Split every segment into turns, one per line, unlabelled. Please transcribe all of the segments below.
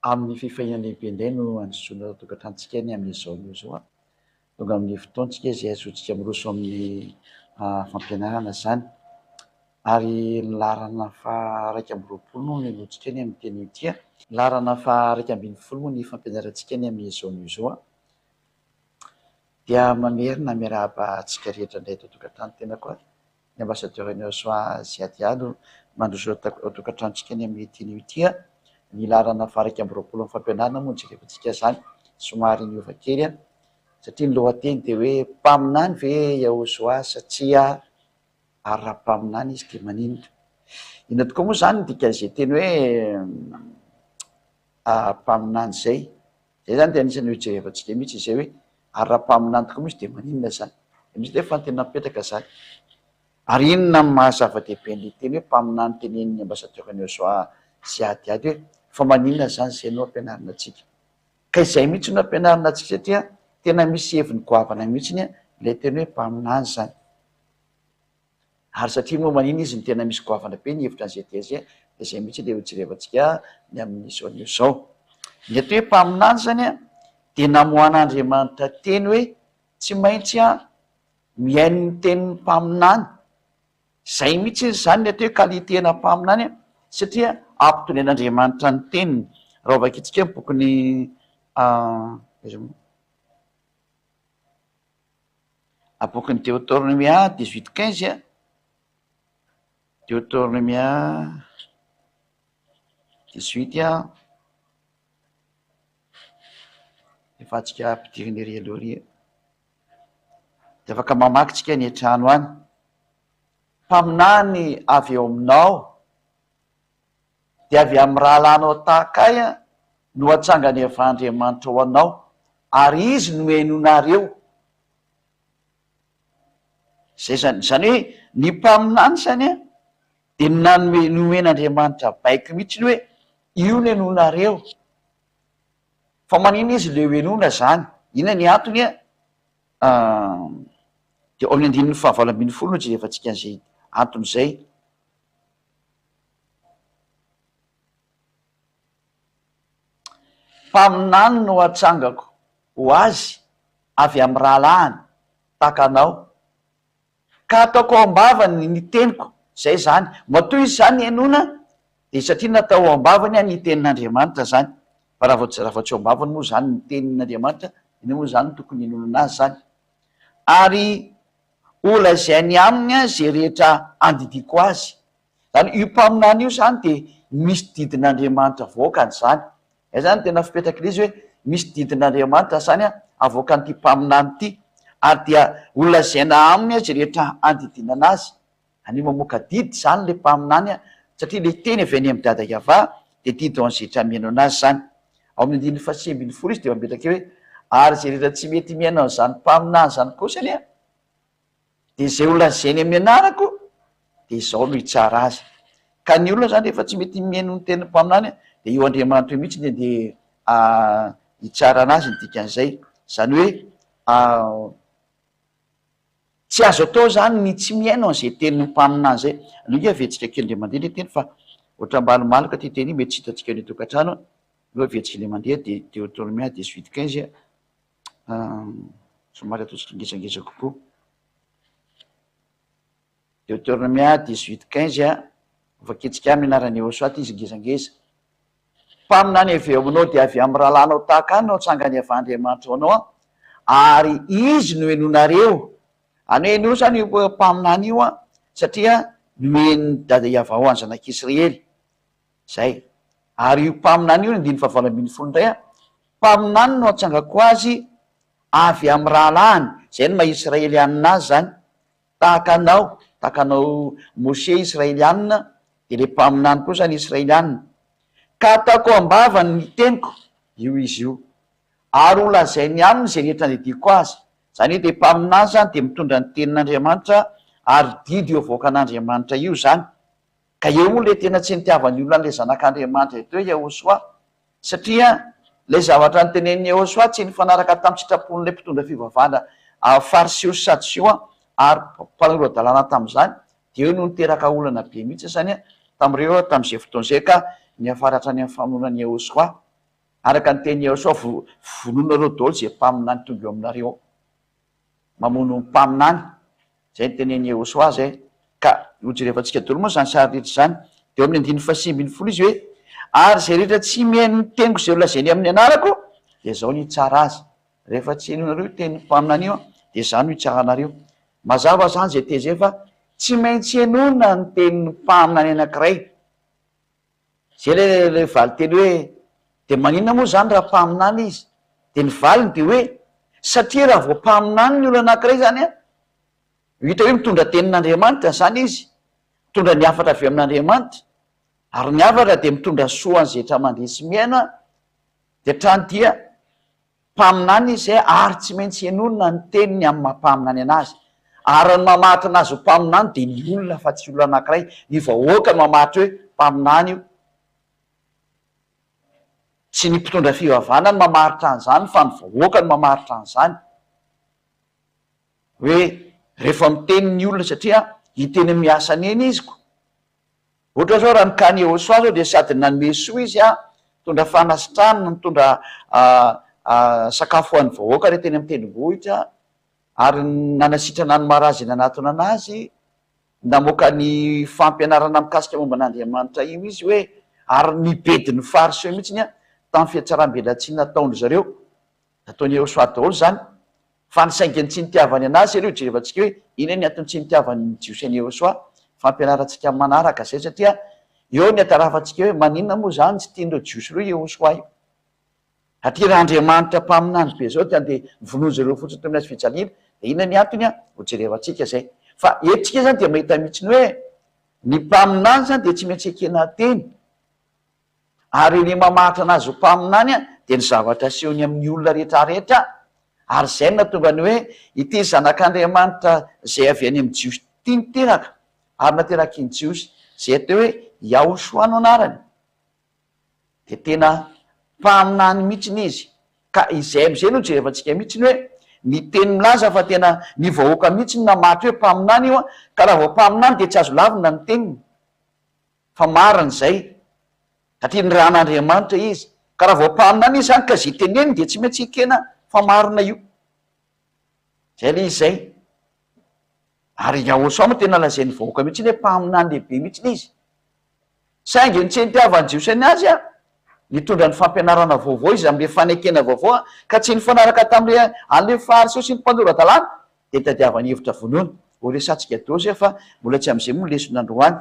Amin'ny fifaliana lehibe indray no handrosoana ao an-tokantranontsika ny amin'izao anio izao. Tonga amin'ny fotoantsika izay ahazoantsika miroso amin'ny fampianarana izany. Ary ny laharana faha-21 no henointsika ny amin'ity anio ity. Laharana faha-11 moa ny fampianarantsika ny amin'izao anio izao. Dia mamerina miarahaba antsika rehetra indray eto an-tokantrano tena koa. Ny Ambassadeur Niosoa Ziadia no mandroso ao an-tokantranontsika ny amin'ity anio ity. Ny laharana faha-21 amin'ny fampianarana moa no jerevantsika izany, somary niova kely satria ny lohateny dia hoe mpaminany ve Yahosoa sa tsia ary raha mpaminany izy dia maninona? Inona tokoa moa izany ny dikan'izay teny hoe mpaminany izay? Izay izany dia anisan'ny hojerevantsika mihitsy izay hoe ary raha mpaminany tokoa moa izy dia maninona izany? Dia misy nefa ny tena mipetraka izany. Ary inona ny maha zava-dehibe an'ilay teny hoe mpaminany tenenin'ny ambassadeur Niozoa sy Adiady hoe fa maninona izany izay no ampianarina antsika? Ka izay mihitsy no ampianarina antsika satria tena misy heviny goavana mihitsy ilay teny hoe mpaminany izany. Ary satria moa manina izy no tena misy goavana be ny hevitra an'izay dia izay, dia izay mihitsy ilay hojerevantsika ny amin'izao anio izao. Ny atao hoe mpaminany izany dia namoahan'Andriamanitra teny hoe tsy maintsy mihaino ny tenin'ny mpaminany. Izay mihitsy izany ny atao hoe qualité-na mpaminany satria ampitonian'Andriamanitra ny teniny. Raha ho vakintsika ny bokin'ny aiza moa? Bokin'ny Deotornomia dix-huit quinze, Deotornomia dix-huit, efa antsika ampidirina ery aloha ery, dia afaka mamaky tsika any an-trano any. Mpaminany avy eo aminao dia avy amin'ny rahalahinao tahaka ahy no hatsangan'i Yavah Andriamanitra ho anao, ary izy no henoinareo. Izay izany, izany hoe ny mpaminany izany dia nanome, nomen'Andriamanitra baiko mihitsy hoe io no henoinareo. Fa maninona izy le henoina izany? Inona ny antony? Dia ao amin'ny andininy fahavalo ambin'ny folo no jerevantsika an'izay antony izay. Mpaminany no hatsangako ho azy avy amin'ny rahalahiny tahaka anao, ka hataoko ao am-bavany ny teniko, izay izany. Matoa izy izany henoina, dia satria natao ao am-bavany ny tenin'Andriamanitra izany. Fa raha vao tsy raha vao tsy ao am-bavany moa izany ny tenin'Andriamanitra, inona moa izany no tokony hinoana azy izany? Ary holazainy aminy izay rehetra andidiako azy. Izany io mpaminany io izany dia misy didin'Andriamanitra avoakany izany. Izay izany no tena fipetrak'ilay izy hoe misy didin'Andriamanitra izany avoakan'ity mpaminany ity ary dia holazaina aminy izay rehetra andidiana azy. Anio mamoaka didy izany ilay mpaminany satria ilay teny avy any amin'i Dada Yavah dia didy ho an'izay rehetra mihaino an'azy izany. Ao amin'ny andininy fahasivy ambin'ny folo izy dia mametraka hoe ary izay rehetra tsy mety mihaino an'izany mpaminany izany kosa anie Dia izay ho lazainy amin'ny anarako, dia izaho no hitsara azy. Ka ny olona izany rehefa tsy mety mihaino ny tenin'ny mpaminany, dia io Andriamanitra io mihitsy dia hitsara anazy ny dikan'izay. Izany hoe tsy azo atao izany ny tsy mihaino an'izay tenin'ny mpaminany izay. Aleo ange averintsika kely indray mandeha ilay teny fa ohatran'ny malomaloka ity teny ity, mety tsy hitantsika any an-tokantrano. Aleo averintsika indray mandeha dia Deoteronomia dix-huit quinze. Somary ataontsika ngezangeza kokoa. Deuteronomia dix-huit quinze, Vakintsika amin'ny anaran'i Yehosua ity izy ngezangeza. Mpaminany avy eo aminao dia avy amin'ny rahalahinao tahaka ahy no hatsangan'i Yavah Andriamanitra ho anao, ary izy no henoinareo. Any hoe henoy izany io mpaminany io, satria nomen'i Dada Yavah ho an'ny zanak'Israely. Izay. Ary io mpaminany io, ny andininy fahavalo ambin'ny folo indray an, mpaminany no hatsangako azy avy amin'ny rahalahiny, izay no maha Israelianina azy izany, tahaka anao, tahaka anao Moshe Israelianina, dia ilay mpaminany koa izany Israelianina. Ka hataoko am-bavany ny teniko, io izy io, ary ho lazainy aminy izay rehetra andidiako azy. Izany hoe dia mpaminany izany dia mitondra ny tenin'Andriamanitra, ary didy io avoakan'Andriamanitra io izany. Ka eo moa ilay tena tsy nitiavan'ny olona an'ilay Zanak'Andriamanitra eto hoe Yahoshuah, satria ilay zavatra notenenin'i Yahoshuah tsy nifanaraka tamin'ny sitrapon'ilay mpitondra fivavahana Fariseo sy Sadoseo ary mpanora-dalàna tamin'izany, dia eo no niteraka olana be mihitsy izany tamin'ireo tamin'izay fotoana izay ka niafara hatrany amin'ny famonoana an'i Yahoshuah. Araka ny tenin'i Yahoshuah, vonoinareo daholo izay mpaminany tonga eo aminareo ao. Mamono ny mpaminany. Izay ny tenenin'i Yahoshuah izay. Ka hojerevantsika daholo moa izany sary rehetra izany. Dia eo amin'ny andininy fahasivy ambinifolo izy hoe, Ary izay rehetra tsy mihaino ny teniko izay holazainy amin'ny anarako, dia izao no hitsara azy. Rehefa tsy henoinareo io tenin'ny mpaminany io, dia izaho no hitsara anareo. Mazava izany izay teny izay fa tsy maintsy henoina ny tenin'ny mpaminany anankiray. Izay ilay ilay valinteny hoe, dia maninona moa izany raha mpaminany izy? Dia ny valiny dia hoe, satria raha vao mpaminany ny olona anankiray izany an, hita hoe mitondra tenin'Andriamanitra izany izy, mitondra ny hafatra avy amin'Andriamanitra, ary ny hafatra dia mitondra soa an'izay rehetra mandre sy mihaino an, dia hatrany dia Mpaminany izy ary tsy maintsy henoina ny teniny amin'ny maha mpaminany anazy. Ary ny mamaritra anazy ho mpaminany dia ny olona fa tsy olona anankiray. Ny vahoaka no mamaritra hoe mpaminany io. Tsy ny mpitondra fivavahana no mamaritra an'izany fa ny vahoaka no mamaritra an'izany. Hoe rehefa miteny ny olona satria hiteny amin'ny asany eny izy ko. Ohatra zao raha ny cas-n'i Yehosua zao dia sady nanome soa izy an, nitondra fanasitranana, nitondra sakafo ho an'ny vahoaka re teny amin'ny tendrombohitra, ary nanasitrana ny marary izay nanatona anazy, namoaka ny fampianarana mikasika momba an'Andriamanitra io izy hoe, ary nibedy ny fariseo mihitsiny an, tamin'ny fihatsaram-belatsihy nataon-dry zareo. Nataon'i Yehosua daholo izany. Fa ny saingy ny tsy nitiavany anazy aloha jerevantsika hoe inona ny antony tsy nitiavan'ny Jiosy an'i Yehosua, fampianarantsika manaraka izay satria eo ny atarafantsika hoe maninona moa izany tsy tian'ireo Jiosy ireo Yehosua io? Satria raha Andriamanitra mpaminany be izao dia andeha vonoin'izy ireo fotsiny toy ny hazo fijaliana dia inona ny antony an? Ho jerevantsika izay. Fa eto tsika izany dia mahita mihitsy ny hoe ny mpaminany izany dia tsy maintsy ekena teny. Ary ny mamaritra anazy ho mpaminany dia ny zavatra asehony amin'ny olona rehetra rehetra, ary izay no nahatonga ny hoe, ity Zanak'Andriamanitra izay avy any amin'ny Jiosy ity niteraka, ary nateraky ny Jiosy, izay atao hoe Yahoshua no anarany, dia tena mpaminany mihitsy izy. Ka izay amin'izay no jerevantsika mihitsy hoe, ny teny milaza fa tena ny vahoaka mihitsy no namaritra hoe mpaminany io, ka raha vao mpaminany dia tsy azo lavina ny teniny. Fa marina izay, satria nirahan'Andriamanitra izy. Ka raha vao mpaminany izy izany ka izay teneniny dia tsy maintsy ekena fa marina io. Izay ilay izy izay. Ary Yahoshuah moa tena lazain'ny vahoaka mihitsy hoe mpaminany lehibe mihitsy izy. Saingy ny tsy nitiavan'ny Jiosy ny azy, nitondra ny fampianarana vaovao izy amin'ilay fanekena vaovao ka tsy nifanaraka tamin'ilay an'ilay Fariseo sy ny mpanora-dalàna dia nitadiavany hevitra vonoina. Ho resatsika daholo izay fa mbola tsy amin'izay moa ny lesona androany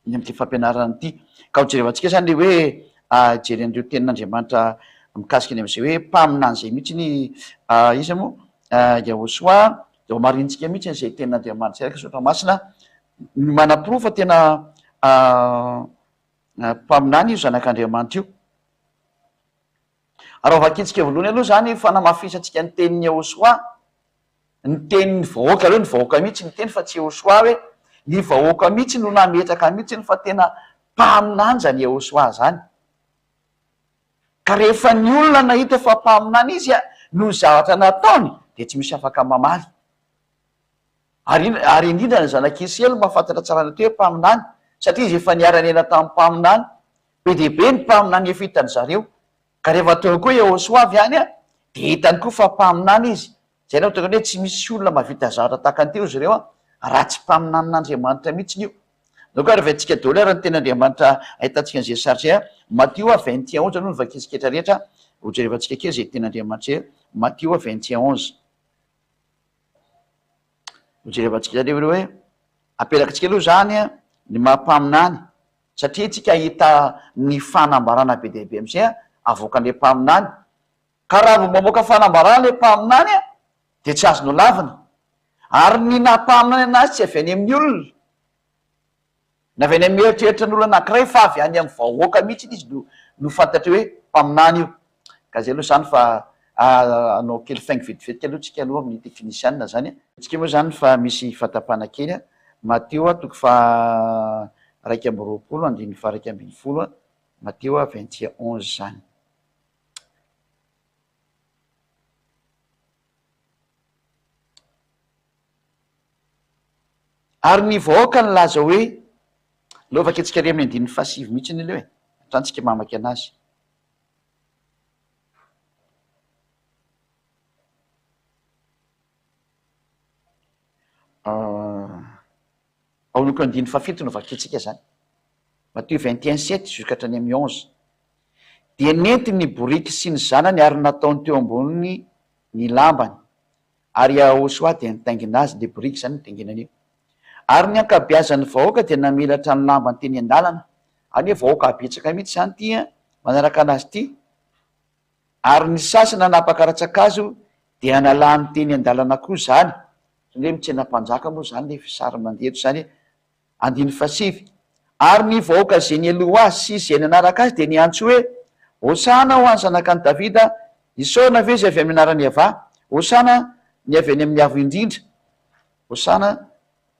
ny amin'ity fampianarana ity. Ka ho jerevantsika izany ilay hoe hijery an'ireo tenin'Andriamanitra mikasika ny amin'izay hoe mpaminany izay mihitsy ny iza moa? Yahoshuah. Dia ho marihintsika mihitsy izay tenin'Andriamanitra izay araka ny Soratra Masina manaporofo fa tena mpaminany io Zanak'Andriamanitra io. Raha vakintsika voalohany aloha izany fanamafisantsika ny tenin'i Yahoshuah, ny tenin'ny vahoaka, aleo ny vahoaka mihitsy niteny fa tsy Yahoshuah hoe, ny vahoaka mihitsy no nametraka mihitsy fa tena mpaminany izany Yahoshuah izany. Ka rehefa ny olona nahita fa mpaminany izy noho ny zavatra nataony dia tsy misy afaka mamaly. Ary ary indrindra ny zanak'i Israely mahafantatra tsara ny atao hoe mpaminany satria izy efa niara-niaina tamin'ny mpaminany. Be dia be ny mpaminany efa hitan-dry zareo. Ka rehefa tonga koa Yehosua avy any dia hitany koa fa mpaminany izy. Izay no tokony hoe tsy misy olona mahavita zavatra tahaka an'ity hoy izy ireo raha tsy mpaminanin'Andriamanitra mihitsy io. Donc ary vaintsika daholo ary ny tenin'Andriamanitra ahitantsika an'izay sary izay. Matio vingt et un onze aloha no vakintsika rehetra rehetra. Hojerevantsika kely izay tenin'Andriamanitra izay. Matio vingt et un onze. Hojerevantsika aloha hoe apetrakantsika aloha izany ny maha mpaminany satria tsika hahita ny fanambarana be dia be amin'izay avoakan'ilay mpaminany. Ka raha vao mamoaka fanambarana ilay mpaminany dia tsy azonao lavina. Ary ny naha mpaminany anazy tsy avy any amin'ny olona. Na avy any amin'ny eritreritra ny olona anankiray fa avy any amin'ny vahoaka mihitsy izy no no fantatra hoe mpaminany io. Ka zay aloha zany fa hanao kely faingo vetivety aloha tsika aloha amin'ny teknisianina zany a. Tsika moa zany fa misy fatapana kely a. Matio toko faha 21 andininy faha 11, Matio vingt et onze zany. Ary ny vahoaka nilaza hoe, Aleo vakintsika ary amin'ny andininy fahasivy mihitsy anie aleo e, hatrany tsika mamaky anazy. Ao Lioka andininy fahafito no vakintsika izany. Matio 21 sept jusqu'à hatrany amin'ny onze. Dia nentiny ny boriky sy ny zanany ary nataony teo amboniny ny lambany, ary Iahosoa dia nitaingina azy, ilay boriky izany nitainginany io. Ary ny ankabeazan'ny vahoaka dia namelatra ny lambany teny an-dalana. Any hoe vahoaka betsaka mihitsy izany ity an, manaraka anazy ity. Ary ny sasany nanapaka rantsan-kazo dia nalany teny an-dalana koa izany. Ohatran'ny hoe mitsena mpanjaka moa izany ilay sary mandeha eto izany e. Andininy fahasivy. Ary ny vahoaka izay nialoha azy sy izay nanaraka azy dia niantso hoe, Hosana ho an'ny Zanakan'i Davida, isaorana ve izay avy amin'ny anaran'i Yavah, Hosana ny avy any amin'ny Avo Indrindra. Hosana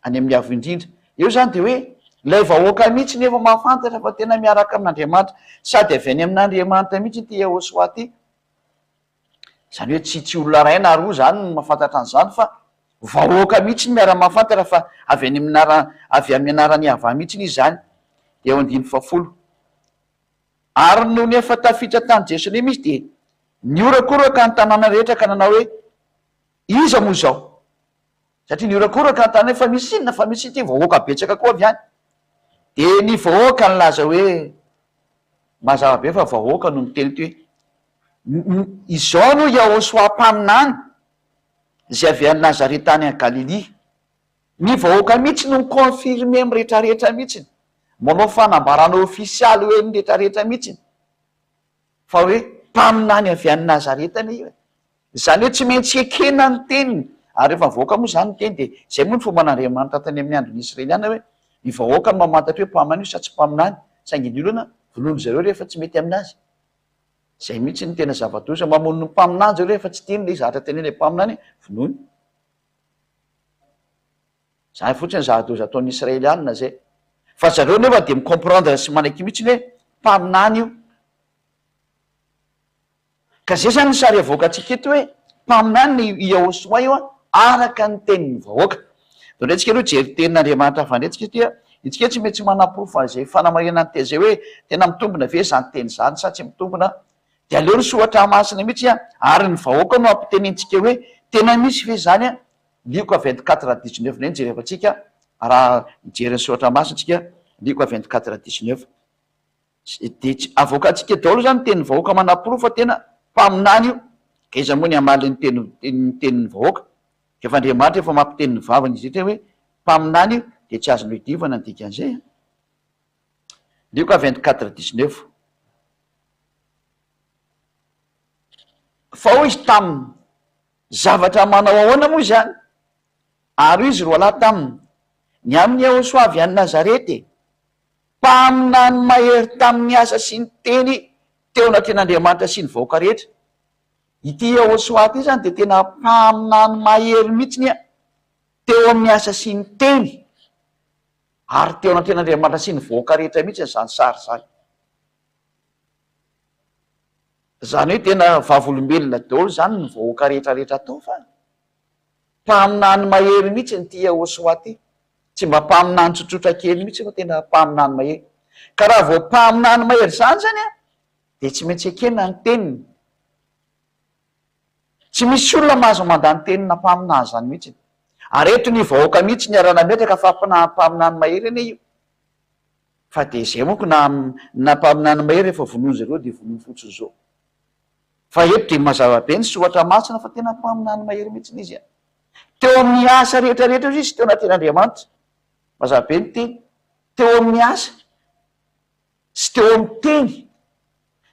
any amin'ny Avo Indrindra. Eo izany dia hoe ilay vahoaka mihitsy no efa mahafantatra fa tena miaraka amin'Andriamanitra, sady avy any amin'Andriamanitra mihitsy ity Yahoshuah ity. Izany hoe tsy tsy olona iray na roa izany no mahafantatra an'izany fa vahoaka mihitsy no miara-mahafantatra fa avy any amin'ny anara avy amin'ny anaran'i Yavah mihitsy izy izany. Dia eo andininy fahafolo. Ary nony efa tafiditra tany Jerosalema izy dia nihorakoraka ny tanàna rehetra ka nanao hoe, Iza moa izao? Satria nihorakoraka ny tanàna hoe fa misy inona fa misy ity vahoaka betsaka koa avy any. Dia ny vahoaka nilaza hoe, mazava be fa vahoaka no miteny ity hoe, izao no Yahoshuah mpaminany izay avy any Nazareta any Galilia. Ny vahoaka mihitsy no mi-confirmer amin'ny rehetrarehetra mihitsy, manao fanambarana ofisialy hoe ny rehetrarehetra mihitsy fa hoe mpaminany avy any Nazareta anie io e. Izany hoe tsy maintsy ekena ny teniny, ary rehefa mivoaka moa izany ny teny dia izay moa ny fomban'Andriamanitra tany amin'ny andron'ny Israeliana hoe ny vahoaka no mamantatra hoe mpaminany io sa tsy mpaminany, saingy ny olona vonoin-dry zareo rehefa tsy mety aminazy. Izay mihitsy no tena zava-doza, mamono ny mpaminany zareo rehefa tsy tiany ilay zavatra tenenin'ilay mpaminany, vonoiny. Izany fotsiny ny zava-doza ataon'ny Israeliana izay. Fa zareo nefa dia mi-comprendre sy manaiky mihitsy hoe mpaminany io. Ka zay zany ny sary avoakantsika eto hoe mpaminany i Yahosoa io araka ny tenin'ny vahoaka. Ndao ndray tsika aloha hijery tenin'Andriamanitra hafa ndray tsika satria itsika tsy maintsy manaporofo an'izay fanamarinana ny teny izay hoe tena mitombina ve izany teny izany sa tsy mitombina. Dia aleo ny soratra masina mihitsy ary ny vahoaka no ampitenenintsika hoe tena misy ve izany. Lioka 24 19 indray no jerevantsika raha mijery ny soratra masina tsika, Lioka 24 19. Dia tsy avoakantsika daholo izany ny tenin'ny vahoaka manaporofo fa tena mpaminany io. Ka iza moa ny hamaly ny teny ny tenin'ny vahoaka? Ka efa Andriamanitra efa mampiteny ny vavany izy rehetra hoe mpaminany io dia tsy azonao idivana ny dikan'izay an. Lioka 24 19. Fa hoy izy taminy, Zavatra manao ahoana moa izany? Ary hoy izy roalahy taminy, Ny amin'i Yehosua avy any Nazareta e! Mpaminany mahery tamin'ny asa sy ny teny teo anatrehan'Andriamanitra sy ny vahoaka rehetra. Ity Yehosua ity izany dia tena mpaminany mahery mihitsy teo amin'ny asa sy ny teny ary teo anatrehan'Andriamanitra sy ny vahoaka rehetra mihitsy izany sary izany. Izany hoe tena vavolombelona daholo izany ny vahoaka rehetra rehetra tao fa mpaminany mahery mihitsy ity Yehosua ity. Tsy mba mpaminany tsotsotra kely mihitsy fa tena mpaminany mahery. Ka raha vao mpaminany mahery izany izany an, dia tsy maintsy ekena ny teniny. Tsy misy olona mahazo mandà ny tenina mpaminany izany mihitsy. Ary eto ny vahoaka mihitsy niara-nametraka fa mpaminany mahery anie io. Fa dia izay manko na na mpaminany mahery efa vonoin zareo dia vonoiny fotsiny zao. Fa eto dia mazava be ny soratra masina fa tena mpaminany mahery mihitsy izy an. Teo amin'ny asa rehetra rehetra izy izy teo anatin'Andriamanitra. Mazava be ny teny. Teo amin'ny asa sy teo amin'ny teny.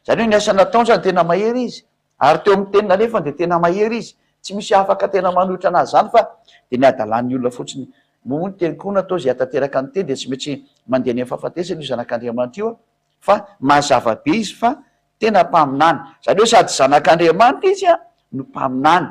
Izany hoe ny asa nataony izany tena mahery izy. Ary teo amin'ny teny nalefany dia tena mahery izy. Tsy misy afaka tena manohitra anazy izany fa dia ny hadalan'ny olona fotsiny. Moa ny teny koa natao izay hahatanteraka ny teny dia tsy maintsy mandeha any amin'ny fahafatesana io zanak'Andriamanitra io fa mazava be izy fa tena mpaminany. Izany hoe sady zanak'Andriamanitra izy no mpaminany.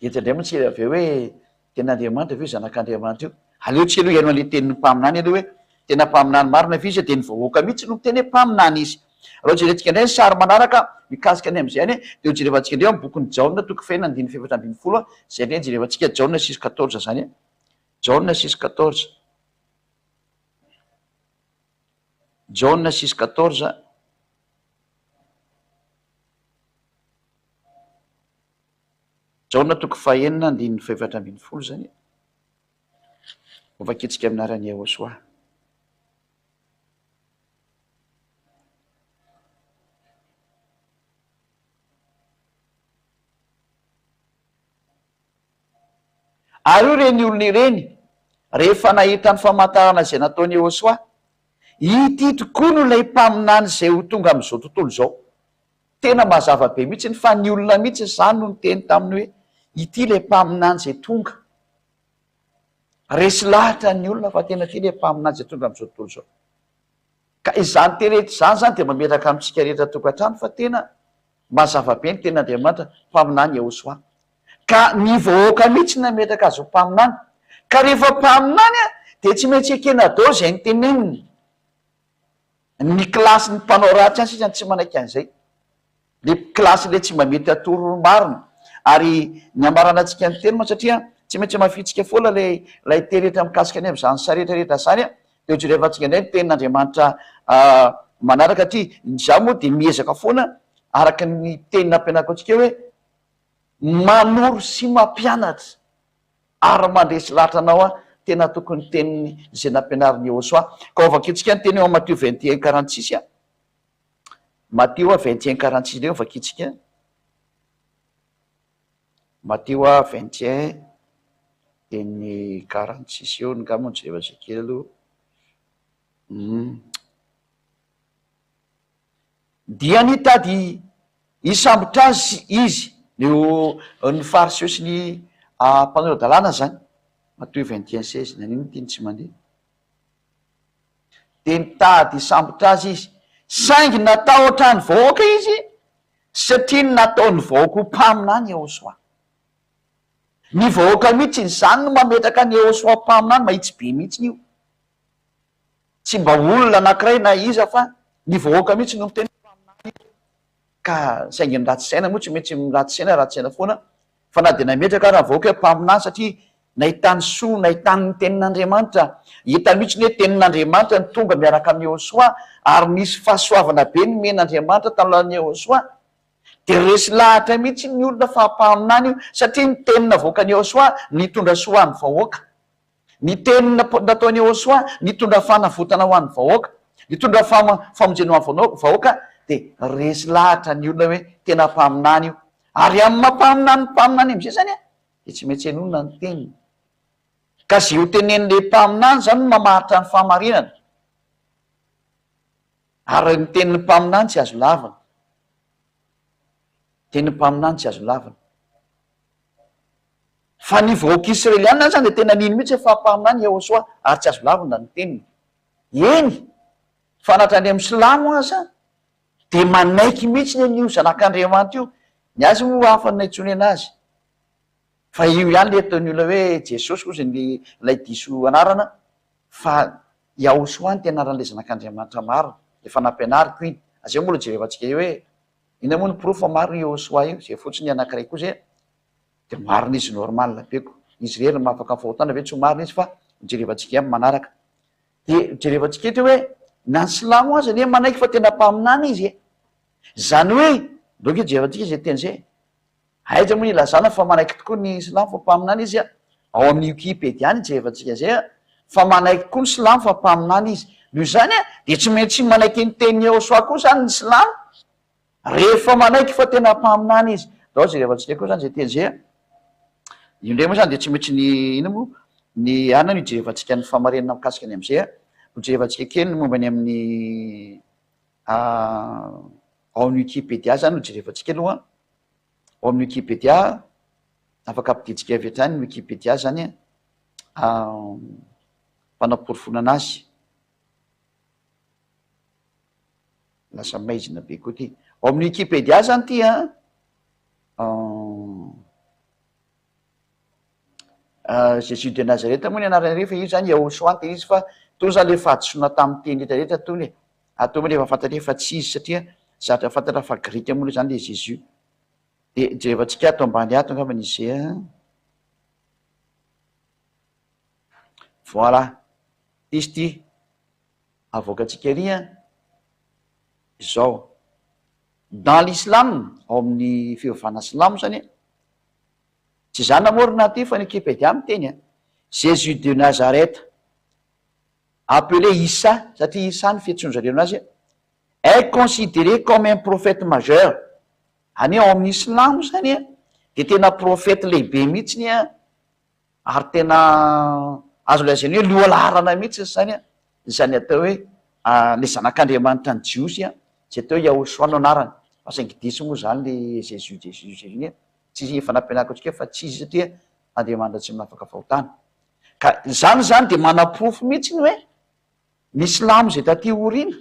Eto indray moa tsy avy eo hoe tena Andriamanitra ve io zanak'Andriamanitra io? Aleo tsy aloha hihaino an'ilay tenin'ny mpaminany aloha hoe tena mpaminany marina ve izy dia ny vahoaka mihitsy no miteny hoe mpaminany izy. Raha hojerentsika indray ny sary manaraka mikasika ny amin'izay any dia hojerevantsika indray ao amin'ny bokin'i Jaona toko fahenina andininy faha-14 izay indray jerevantsika Jaona six quatorze izany. Jaona six quatorze. Jaona six quatorze. Jaona toko fahenina andininy fahefatra ambin'ny folo izany e. Hovakintsika amin'ny anaran'i Yehosua. Ary hoy ireny olona ireny, rehefa nahita ny famantarana izay nataon'i Yehosua, Ity tokoa no ilay mpaminany izay ho tonga amin'izao tontolo izao. Tena mazava be mihitsy fa ny olona mihitsy izany no niteny taminy hoe, Ity ilay mpaminany izay tonga. Resy lahatra ny olona fa tena ity ilay mpaminany izay tonga amin'izao tontolo izao. Ka izany teny rehetra izany izany dia mametraka amintsika rehetra tokantrano fa tena mazava be ny tenin'Andriamanitra, mpaminany Yehosua. Ka ny vahoaka mihitsy nametraka azy ho mpaminany. Ka rehefa mpaminany dia tsy maintsy ekena daholo izay noteneniny. Ny kilasin'ny mpanao ratsy any sisa no tsy manaiky an'izay. Le kilasy le tsy mba mety atoro ny marina. Ary ny hamaranantsika ny teny moa satria tsy maintsy mafintsika foana ilay ilay teny rehetra mikasika ny amin'izany sary rehetra rehetra izany an, dia ho jerevantsika indray ny tenin'Andriamanitra manaraka aty. Izaho moa dia miezaka foana araka ny teny nampianariko antsika hoe manoro sy mampianatra ary mandresy lahatra anao aho, tena tokony teniny izay nampianarin'i Yehosua. Ka ho vakintsika ny teny eo amin'ny Matio 21 46 an. Matio a 21 46 indray no vakintsika. Matio a 21 teny 46 eo angamba no jerevantsika kely aloha. Hum. Dia nitady hisambotra azy izy, eo ny fariseo sy ny mpanora-dalàna zany. Matio 21 16, naninona ity no tsy mandeha? Dia nitady hisambotra azy izy, saingy natahotra ny vahoaka izy, satria nataon'ny vahoaka ho mpaminany Yehosua. Ny vahoaka mihitsy izany no mametraka an'i Yehosua ho mpaminany, mahitsy be mihitsy io. Tsy mba olona anankiray na iza fa ny vahoaka mihitsy no miteny hoe mpaminany io. Ka saingy ny ratsy saina moa tsy maintsy ratsy saina ratsy saina foana fa na dia nametraka ara ny vahoaka hoe mpaminany satria nahitany soa nahitany ny tenin'Andriamanitra hita mihitsy ny hoe tenin'Andriamanitra ny tonga miaraka amin'i Yehosua ary nisy fahasoavana be nomen'Andriamanitra tamin'ny alalan'i Yehosua dia resy lahatra mihitsy ny olona fa mpaminany io satria ny teny navoakan'i Yehosua nitondra soa ho an'ny vahoaka. Ny teny nataon'i Yehosua nitondra fanavotana ho an'ny vahoaka, nitondra famonjena ho an'ny vahoaka, dia resy lahatra ny olona hoe tena mpaminany io. Ary amin'ny maha mpaminany ny mpaminany amin'izay izany dia tsy maintsy henoina ny teniny. Ka izay ho tenenin'ilay mpaminany izany no mamaritra ny fahamarinana. Ary ny tenin'ny mpaminany tsy azo lavina. Tenin'ny mpaminany tsy azo lavina. Fa ny vahoaka Israeliana aza dia tena nino mihitsy fa mpaminany Yehosua ary tsy azo lavina ny teniny. Eny, fa na hatrany amin'ny silamo aza dia manaiky mihitsy an'io zanak'Andriamanitra io. Ny azy moa hafa no niantsoany anazy. Fa io ihany ilay ataon'ny olona hoe Jesosy hozy ny ilay diso anarana fa Yahosua no tena anaran'ilay zanak'Andriamanitra marina. Efa nampianariko iny. Azeo mbola jerevantsika eo hoe inona moa ny porofo fa marina io Yahosua io. Izay fotsiny anankiray koa izay. Dia marina izy normal be ko. Izy irery no mahafaka ny fahotana ve tsy ho marina izy fa jerevantsika ihany manaraka. Dia jerevantsika eto hoe na ny silamo aza anie manaiky fa tena mpaminany izy e. Zany hoe ndao ange jerevantsika izay teny izay. Aiza moa ilazana fa manaiky tokoa ny silamo fa mpaminany izy a. Ao amin'ny wikipedia ny jerevantsika izay a. Fa manaiky koa ny silamo fa mpaminany izy. Noho izany a dia tsy maintsy manaiky ny tenin'i Yehosua koa izany ny silamo. Rehefa manaiky fa tena mpaminany izy. Ndao jerevantsika koa zany zay teny zay a. Io indray moa zany dia tsy maintsy ny inona moa ny anona no ijerevantsika ny fahamarinana mikasika ny am'izay a. Ho jerevantsika kely ny momba ny amin'ny ao amin'ny wikipedia zany no jerevantsika aloha. Ao amin'ny wikipedia afaka ampidintsika avy hatrany ny wikipedia zany a fanaporofoana anazy. Lasa maizina be koa ty. Ao amin'ny Wikipedia zany ty an, Jésus de Nazareth moa ny anarany ery fa io zany Yahoshuah ny tena izy fa tony zany le fahadisoana tamin'ny teny rehetra rehetra tony e. Ary toa moa le efa fantatra fa tsy izy satria zatra fantatra fa grika moa le zany le Jésus. De jerevantsika ato ambany ato angambany izy an. Voilà, izy ty. Avoakantsika ery an! Izao, dans l'islam, ao amin'ny fivavahana silamo zany an, tsy za namorona aty fa ny wikipedia miteny an, Jésus de Nazareth. Appelé Issa, satria Issa ny fiantsoan-dry zareo anazy, est considéré comme un prophète majeur. Any ao amin'ny Islamo zany dia tena prophète lehibe mihitsiny ary tena azo lazaina hoe lohalaharana mihitsy zany izany atao hoe le zanak'Andriamanitra ny Jiosy zay atao hoe Yahoshua no anarany. Fa saingy diso moa zany le Jésus Jésus Jésus iny, tsy izy efa nampianariko antsika fa tsy izy satria Andriamanitra tsy manafaka fahotana. Ka izany zany dia manaporofo mihitsy ny hoe ny silamo izay taty aoriana,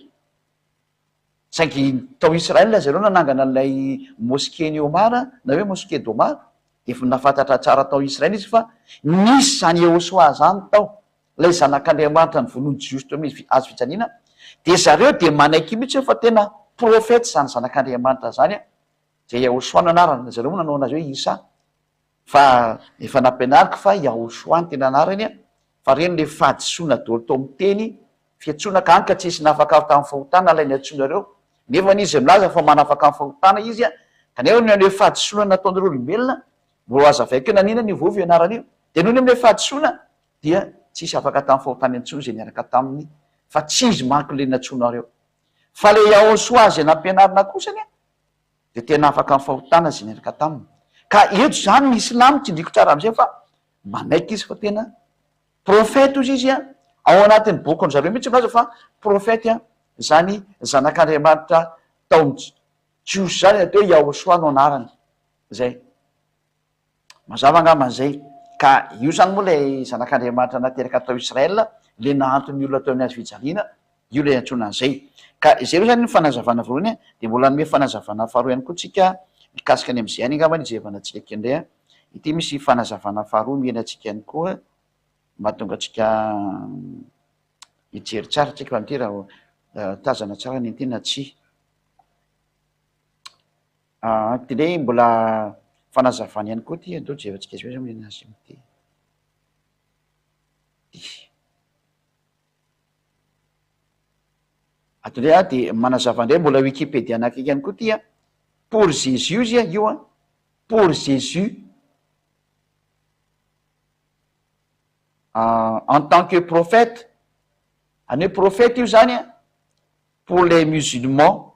saingy tao Israël zareo nanangana an'ilay mosquée-n'i Omar na hoe mosquée d'Omar, dia efa nahafantatra tsara tao Israël izy fa nisy izany Yehosua izany tao, ilay zanak'Andriamanitra novonoin'ny Jiosy teo amin'ny hazo fijaliana, dia zareo dia manaiky mihitsy hoe fa tena prophète izany zanak'Andriamanitra izany, izay Yehosua no anarany, zareo moa nanao anazy hoe Issa. Fa efa nampianariko fa Yahoshua ny tena anarany an, fa reny le fahadisoana daholo tao amin'ny teny fiantsoana ka any ka tsisy nahafaka ahy tamin'ny fahotana ilay niantsoanareo, nefa anie izy milaza fa manafaka amin'ny fahotana izy an, kanefa noho ny amin'ilay fahadisoana nataon'ireo olombelona, mbola ho hazavaiko eo naninona niovaova io anarana io, dia noho ny amin'ilay fahadisoana dia tsisy afaka tamin'ny fahotana intsony izay niaraka taminy fa tsy izy manko ilay nantsoinareo. Fa ilay Yahoshua izay nampianarina kosa anie dia tena afaka amin'ny fahotana izay niaraka taminy. Ka eto izany ny silamo tsindriko tsara amin'izay fa manaiky izy fa tena prophète ozy izy an, ao anatin'ny bokin-dry zareo mihitsy milaza fa prophète an, izany zanak'Andriamanitra tao amin'ny jiosy izany atao hoe Yahoshua no anarany. Izay. Mazava angamba izay. Ka io izany moa ilay Zanak'Andriamanitra nateraka tao Israël, ilay nahanton'ny olona teo amin'ny hazo fijaliana, io ilay iantsoana an'izay. Ka izay aloha izany ny fanazavana voalohany an, dia mbola hanome fanazavana faharoa ihany koa tsika mikasika ny amin'izay ihany angamba ny hijerevana antsika kely indray an. Ity misy fanazavana faharoa omena antsika ihany koa mba hahatonga antsika hijery tsara tsika fa amin'ity raha tazana tsara ny an'ity na tsia. Aa ty ndray mbola fanazavana ihany koa ty, andao jerentsika zao zany ny azy amty ty. Ato ndray ah de manazava ndray mbola wikipedia anakaiky ihany koa ty an, pour Jésus izy io an, pour Jésus en tant que prophète, any hoe prophète io zany an, pour les musulmans,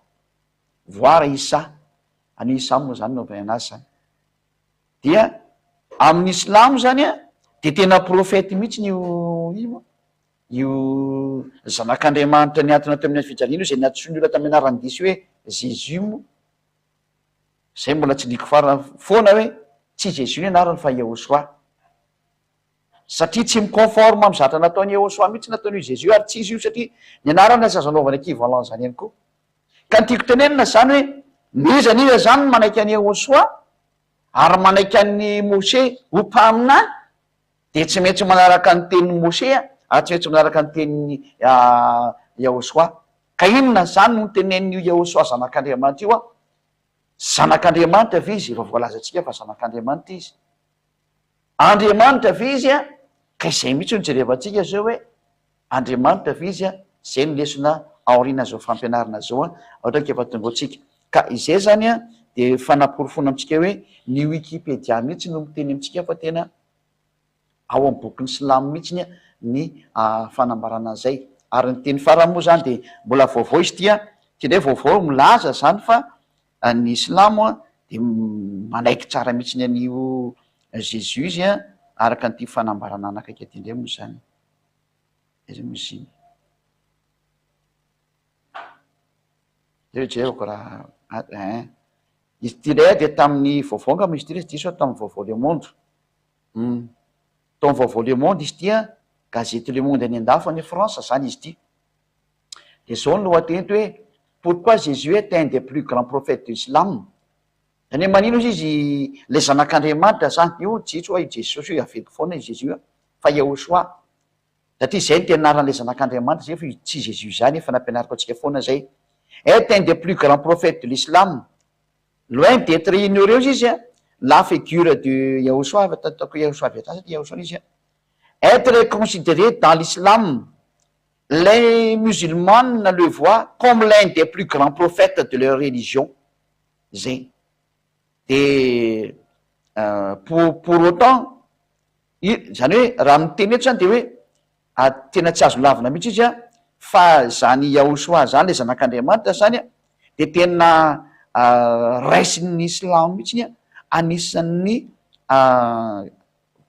Voir Issa, any Issa moa zany no avy anazy zany. Dia amin'ny silamo zany an, de tena prophète mihitsy io ino moa, io zanak'Andriamanitra nihantona teo amin'ny hazo fijaliana io, izay nantsoin'ny olona tamin'ny anarany diso hoe Jésus moa, zay mbola tsindriako farany foana hoe tsy Jésus ny anarany fa Yehosua. Satria tsy mi-conforme amin'ny zavatra nataon'i Yehosua mihitsy nataon'io Jésus io ary tsy izy io satria ny anarany aza azo anaovana equivalent zany ihany koa. Ka ny tiako tenenina zany hoe n'iza n'iza zany no manaiky an'i Yehosua ary manaiky an'i Moshe ho mpaminany dia tsy maintsy manaraka ny tenin'i Moshe ary tsy maintsy manaraka ny tenin'i Yehosua. Ka inona zany no notenenin'io Yehosua zanak'Andriamanitra io an? Zanak'Andriamanitra ve izy? Efa voalazantsika fa zanak'Andriamanitra izy. Andriamanitra ve izy an? Ka izay mihitsy no jerevantsika zao hoe Andriamanitra ve izy an? Izay no lesona aorianan'izao fampianarana izao an, ohatra ka efa tonga ao tsika. Ka izay zany an dia fanaporofoana amintsika hoe ny wikipedia mihitsy no miteny amintsika fa tena ao amin'ny bokin'ny silamo mihitsy ny fanambarana an'izay. Ary ny teny farany moa zany dia mbola vaovao izy ity an, ity indray vaovao milaza zany fa Ny silamo dia manaiky tsara mihitsy an'io Jésus izy araka an'ity fanambarana anakaiky ity indray moa izany. Aiza moa izy iny? Zay jereko raha ein. Izy ity indray dia tamin'ny vaovao angamba izy ity ilay diso aho tamin'ny vaovao Le Monde. Hum. Tao amin'ny vaovao Le Monde izy ity an, gazety Le Monde any an-dafy any France izany izy ity. Dia izao ny lohateny eto hoe Pourquoi Jésus est un des plus grands prophètes de l'islam? Zany hoe manino izy izy ilay zanak'Andriamanitra zany? Io tsy hoa i Jesosy io, averiko foana i Jésus io fa Yahoshuah. Satria izay no tena anaran'ilay zanak'Andriamanitra izay fa io tsy Jésus izany efa nampianariko antsika foana izay. Est un des plus grands prophètes de l'islam. Loin d'être ignoré ozy izy la figure de Yahoshuah, ataoko Yahoshuah avy hatrany satria Yahoshuah izy, être considéré dans l'islam Les musulmanes le voient comme l'un des plus grands prophètes de leur religion. Zay. De pour pour autant, i zany hoe raha miteny eto zany de hoe. Ary tena tsy azo lavina mihitsy izy fa zany Yahoshuah zany le zanak'Andriamanitra zany de tena raisin'ny silamo mihitsiny anisan'ny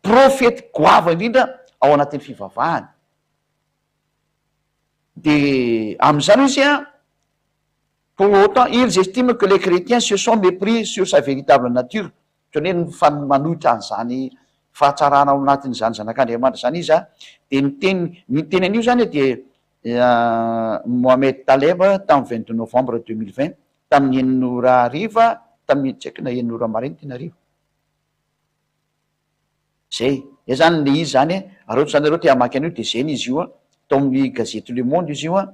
profety goavana indrindra ao anatin'ny fivavahany. De amin'izany izy an, pour autant ils estiment que les chrétiens se sont mépris sur sa véritable nature, ohatrany hoe mifa- manohitra an'izany fahatsarana ao anatin'izany zanak'Andriamanitra zany izy an, de ny teny ny teny an'io zany dia Mohamed Taleb tamin'ny 22 novembre 2020 tamin'ny 6 ora hariva, tamin'ny tsy haiko na 6 ora maraina tena hariva. Zay, zay zany le izy zany e, ary ohatra zany nareo te hamaky an'io de zay ny izy io an, tao amin'ny gazety Le Monde izy io an,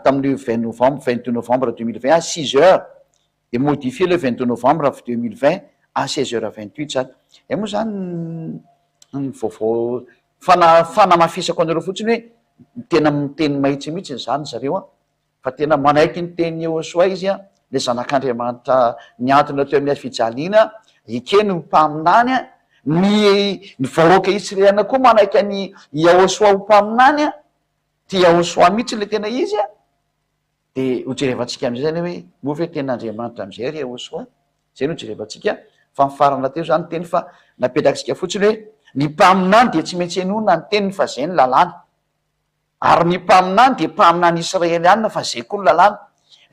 tamin'ny 20 novembre, 22 novembre 2020 à 6 heures, de modifié le 22 novembre 2020 à 16 heures 28 zany. Zay moa zany ny vaovao fana- fanamafisako anareo fotsiny hoe tena miteny mahitsy mihitsy zany zareo an, fa tena manaiky ny tenin'i Yehosua izy an, le zanak'Andriamanitra nihantona teo amin'ny hazo fijaliana, ekeny ho mpaminany an, ny ny vahoaka israeliana koa manaiky an'i Yahosua ho mpaminany an, ty Yahosua mihitsy le tena izy an, de ho jerevantsika am'izay zany hoe moa ve tena Andriamanitra am'izay ry Yahosua? Zay no jerevantsika, fa mifarana teo zany ny teny fa napetrakitsika fotsiny hoe ny mpaminany dia tsy maintsy henoina ny teniny fa zay ny lalàna. Ary ny mpaminany dia mpaminany israelianina fa zay koa ny lalàna.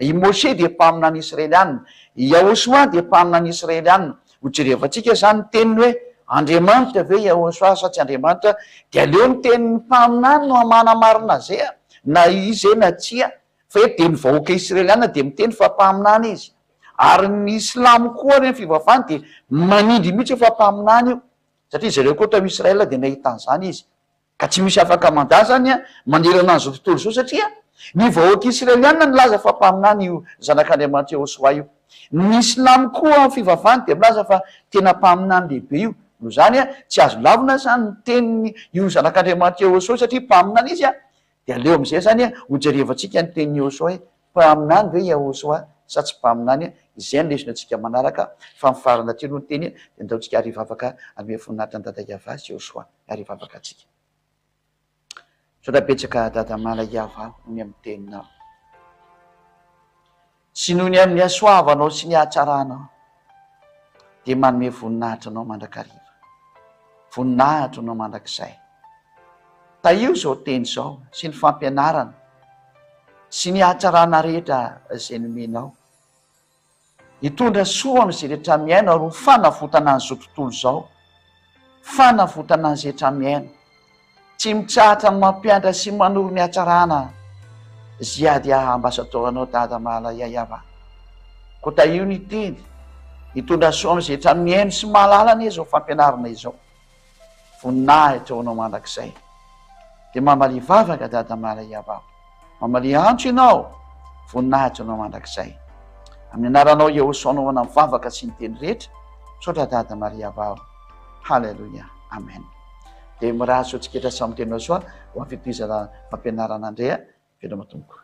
I Moshe dia mpaminany israelianina. I Yahoshuah dia mpaminany israelianina. Ho jerevantsika zany ny teniny hoe Andriamanitra ve Yahoshuah sa tsy Andriamanitra? Dia aleo ny tenin'ny mpaminany no manamarina zay a, na izy zay na tsia. Fa eto dia ny vahoaka israelianina dia miteny fa mpaminany izy. Ary ny silamo koa ary ny fivavahany dia manindry mihitsy fa mpaminany io. Satria zareo koa tao Israel dia nahita an'izany izy. Ka tsy misy afaka mandà izany manerana an'izao tontolo izao satria ny vahoaka israelianina nilaza fa mpaminany io zanak'Andriamanitra Yehosua io. Ny silamo koa amin'ny fivavahany dia milaza fa tena mpaminany lehibe io. Noho izany tsy azo lavina izany ny tenin'ny io zanak'Andriamanitra Yehosua io satria mpaminany izy. Dia aleo amin'izay izany hojerevantsika ny tenin'i Yehosua hoe mpaminany ve Yehosua sa tsy mpaminany. Izay no lesona antsika manaraka fa mifarana aty aloha ny teny dia ndao tsika ary hivavaka hanome voninahitra an'i Dada Yavah sy Yehosua. Ary hivavaka antsika. Misaotra betsaka Dada Mala Yavah noho ny amin'ny teninao. Sy noho ny amin'ny hasoavanao sy ny hatsaranao dia manome voninahitra anao mandrakariva. Voninahitra anao mandrakizay. Tahio izao teny izao sy ny fampianarana sy ny hatsarana rehetra izay nomenao. Hitondra soa amin'izay rehetra mihaino ary ho fanavotana an'izao tontolo izao. Fanavotana an'izay rehetra mihaino. Tsy mitsahatra ny mampianatra sy manoro ny hatsarana Ziad ah ambassador anao Dada Mahalala Yayava. Koa tahio ny teny. Hitondra soa amin'izay rehetra mihaino sy mahalala anie izao fampianarana izao. Voninahitra ho anao mandrakizay. Dia mamalia vavaka Dada Mahalaiavao. Mamalia antso ianao. Voninahitra ho anao mandrakizay. Amin'ny anaranao Yehosoa anaovana ny vavaka sy ny teny rehetra. Misaotra Dada Mariavao. Haleloia. Amen. Dia mirary soa antsika rehetra samy tena soa ho amin'ny fitohizana fampianarana indray. Veloma tompoko.